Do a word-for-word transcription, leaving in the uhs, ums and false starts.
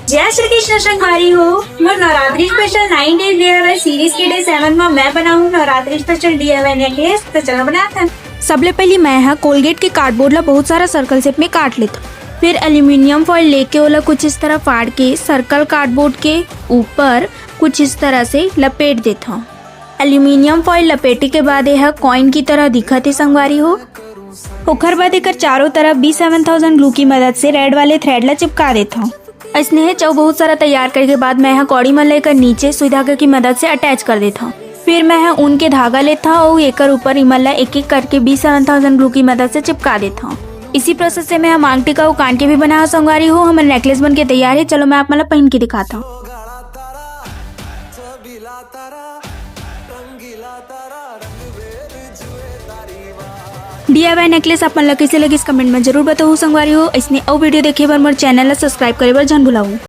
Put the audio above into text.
जय श्री कृष्ण संगवारी हो। मोर Navratri special nine day DIY series के डे सेवन में मैं बनाऊं नवरात्रि स्पेशल डीआईवाई नेकलेस। तो चलो बनाथन। सबले पहली मैं ह कोलगेट के कार्डबोर्ड ला बहुत सारा सर्कल शेप में काट लेथों। फिर एल्यूमिनियम फॉइल लेके ओला कुछ इस तरह फाड़ के सर्कल कार्डबोर्ड के ऊपर कुछ इस तरह से लपेट देथों। एल्यूमिनियम फॉइल लपेटे के बाद यह कॉइन की तरह दिखत हे संगवारी हो। ओखर बाद एकर चारों तरफ बी सेवन थाउजेंड ग्लू की मदद से रेड वाले थ्रेड ला चिपका देथों। अइसने हे चौ बहुत सारा तैयार करे के बाद मैं ह कौड़ी मन ला एकर नीचे सुई धागा की मदद से अटैच कर देथों। फिर मैं ह ऊन के धागा लेथों अउ एकर ऊपर इमन ला एक एक करके बी सेवन थाउजेंड ग्लू की मदद से चिपका देथों। इसी प्रोसेस से मैं ह मांग टीका अउ कान के भी बनाए हव संगवारी हो। हमर नेकलेस बन के तैयार हे, चलो मैं आप मन ला पहिन के दिखाथों। डीआईवाई नेकलेस आप मन ला कइसे लगिस, कमेंट में जरूर बताहू संगवारी हो। अइसने अउ वीडियो देखे बर मोर चैनल ला सब्सक्राइब करे बर झन भुलाहू।